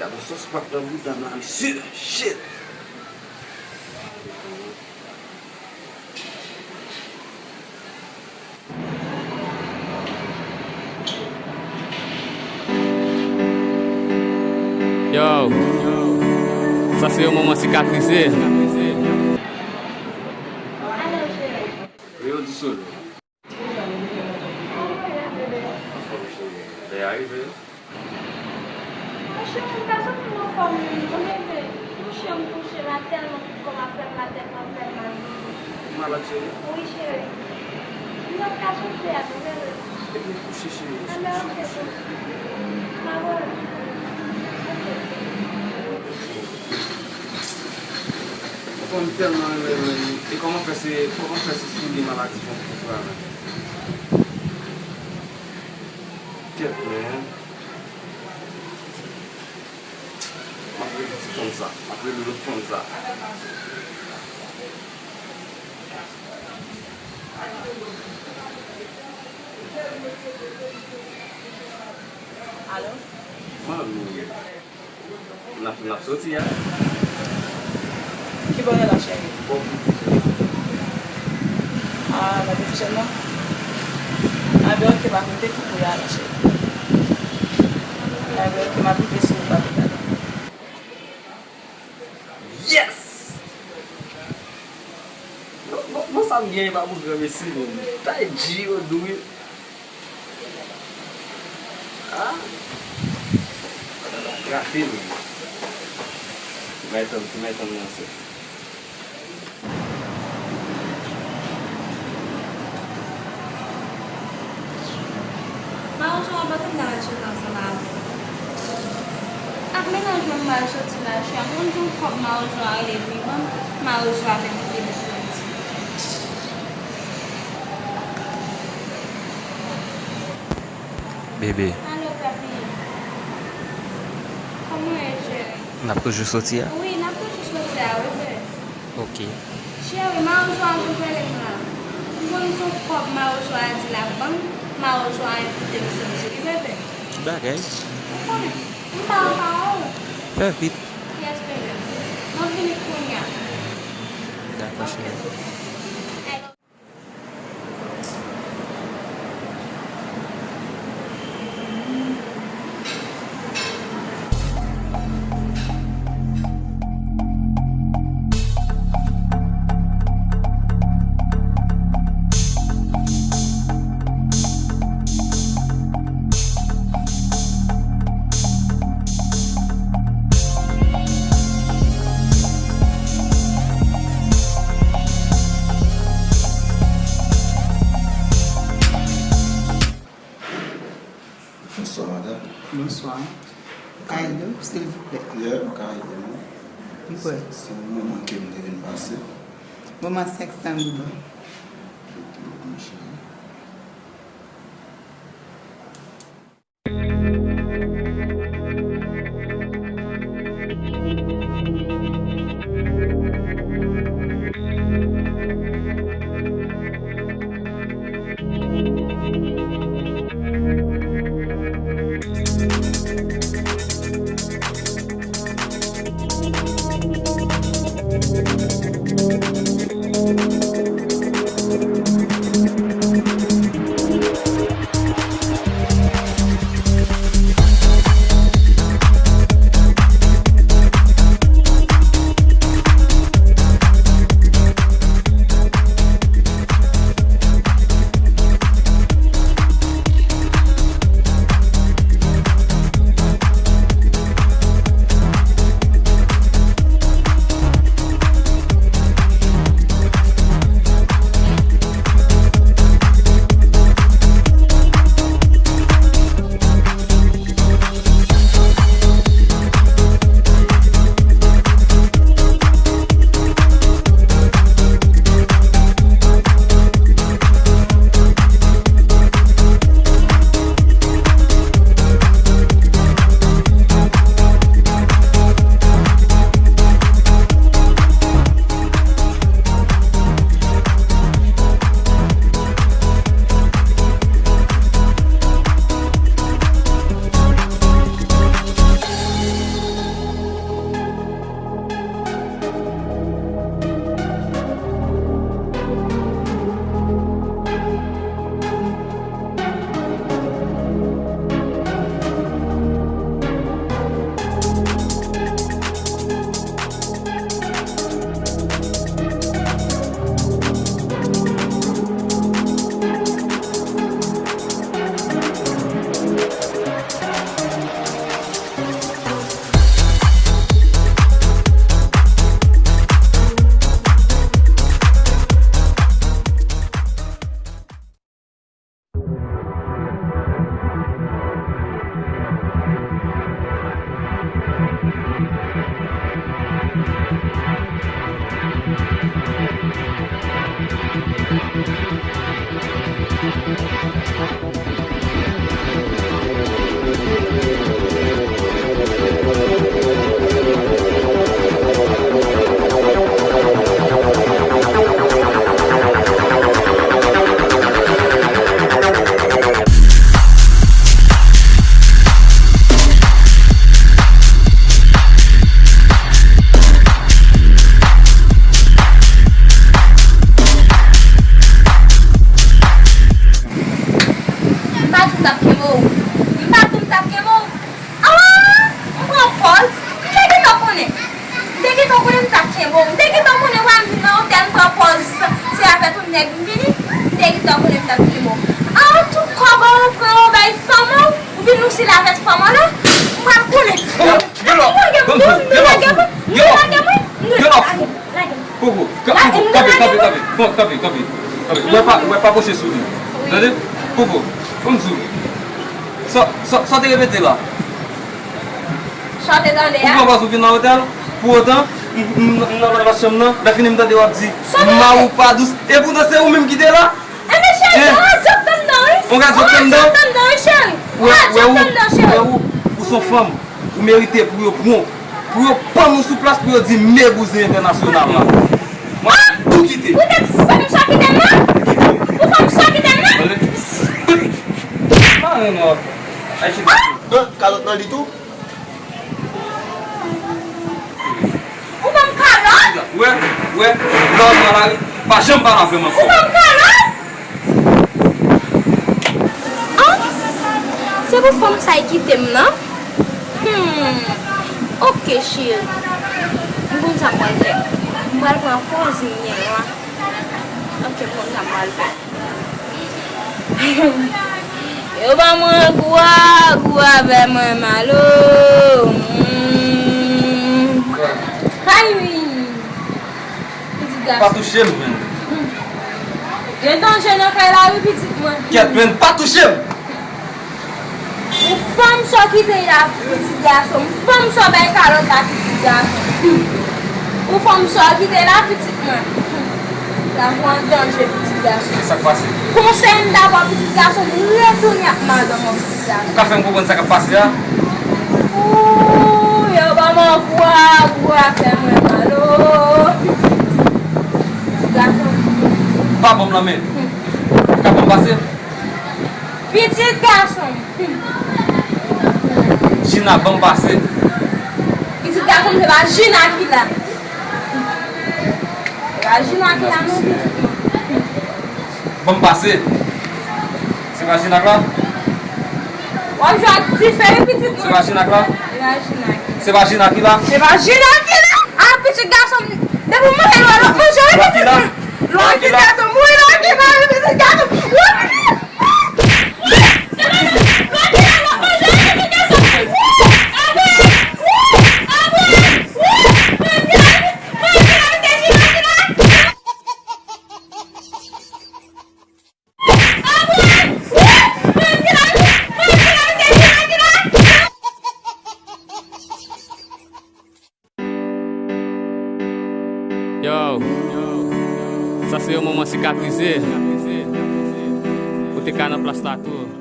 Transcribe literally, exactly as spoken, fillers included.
Gade sòs pap nan bouda m la, mesye. Shit. Yo, sa se yon moman sikatrize. Rio di Solo. Anfòm, cheri. Lè a rive. Monchè, m pa santi m anfòm, non, bebe. Monchè, m touche la tèlman, tout kò m ap fè m mal, tèt m ap fè m mal. Ou malad, cheri? Wi, cheri. M pa t ka soti a, non, bebe. Ebyen, kouche, cheri. Anben, ok, cheri. M ap rele. Ok. Anfòm, m tèlman renmen, renmen. E kòman fè se, kòman fè se souli maladi jan pou travay? Kèt, men. M ap rele ti fanm sa. M ap rele lòt fanm sa. Alo? Manmi. N ap, n ap soti a. Ki bò w ye la, cheri? Bò Piti. Ah, nan Piti nan? Ah, ben, ok, pa koute ki bò w ye la, cheri. Ah, ben, ok, m ap rive sou ou, pa koute. Yes! Non, non, non, sa m genyen pa pou granmesi, non. Tay G yo dou wi. Ah! Gate nou. Mèt an, mèt an nan se. Mawozo a pa konn ta al sot ansanm avè m. Ak mennaj mwen m pral soti la, chè, m konn se yon kòb Mawozo a rele pou li ban m, Mawozo a menm kite m soti. Bebe. Alo, papi. Kòman w ye, cheri? N ap toujou soti a? Wi, n ap toujou soti a, wi, bebe. Ok. Cheri, Mawozo a jwenn rele m la. M konn se yon kòb Mawozo a di l ap ban m, Mawozo a envite m soti, wi, bebe. Ki bagay? Ou konnen, m pa an pawòl. Fè vit. Yes, bebe. M ap vini kounye a. Dakò, cheri. Ok. Bonswa, madanm. Bonswa. Ou ka ede m, silvouplè? Yeah, ou ka ede m, wi. M prè. Se, se yon moman ke m te vin pase. Moman sèks lan m vle. Wi, cheri. M pa di m t ap kenbe w. M pa di m t ap kenbe w. Ah! M pran pòz. M te gentan konnen. M te gentan konnen m t ap kenbe w. M te gentan konnen w a vin nan otèl m pran pòz. Se avèk yon nèg m vini. M te gentan konnen m t ap kenbe w. Ah, tout kòb ou pran ou bay fanm ou, ou vin ou sila avèk fanm ou la. M pral konnen. Gen lòf, gen lòf, gen lòf, gen lòf. Koko, kanpe, kanpe, kanpe, kanpe, kanpe, kanpe, kanpe. Ou wè pa, ou wè pa pwoche sou li. Tande? Koko, ban m di w. Sa, sa, sa w te repete la? Sa w te tande a? Ou pran pòz ou vin nan otèl, pou otan, m, m, m nan lòt chanm nan, lè fini m tande w ap di, mari w pa dous, e poutan se ou menm ki te la? Enben cheri, se yon radyo k t anndan wi. Yon radyo k t anndan? Yon radyo k t anndan wi cheri. Radyo k t anndan cheri. Ou, ou, ou se yon fanm. Ou merite pou yo pran, pou yo pann ou sou plas, pou yo di me bouzen entènasyonal la. Mwen ap tou kite. Poutèt fanm sa kite m nan? Pou fanm sa kite m nan? Mare non. Ay, chita. An, kalòt nan li tou? Ou ban m kalòt? Wè, wè, lè w nan lari, pa janm pale avè m ankò. Ou ban m kalòt? An? Se pou fanm sa ki kite m nan? Hmm. Ok, cheri. M konn sa m pral fè. M pral pran pòz m gen la. Ok, m konn sa m pral fè. Yo ban mwen gou a, gou a fè mwen mal o. Hmm. Ay wi. Pitit gason. Pa touche m, menn. Gen danje nan kay la wi, pitit mwen. Kèt, menn, pa touche m. Ou fanm sa w kite la, pitit gason m. Fanm sa w bay kalòt la, pitit gason m. Ou fanm sa w kite la, pitit mwen. Lavi w an danje, pitit gason m. Sa k pase? Konsèy m ta ba w, pitit gason m, retounen ak madanm ou, pitit gason m. Ou ka fè m konprann sa k ap pase a? Ooh, yo ban m an gou a, gou a fè mwen mal o. Pitit gason m. Pa ban m lanmen. Ou ka ban m pase? Pitit gason m. Jina, ban m pase. Pitit gason m, se pa Jina ki la. Se pa Jina ki la non, pitit mwen. Ban m pase. Se pa Jina k la? W ap jwe ak dife wi, pitit mwen. Se pa Jina k la? Se pa Jina ki la. Se pa Jina ki la. Se pa Jina ki la. A, pitit gason m. Depi w manje lwa, lwa manje wi, pitit mwen. Lwa ki la. Lwa ki la, tou mouri, lwa ki la, pitit gason m. Yo, sa se yon moman sikatrize. Ou te ka nan plas la tou.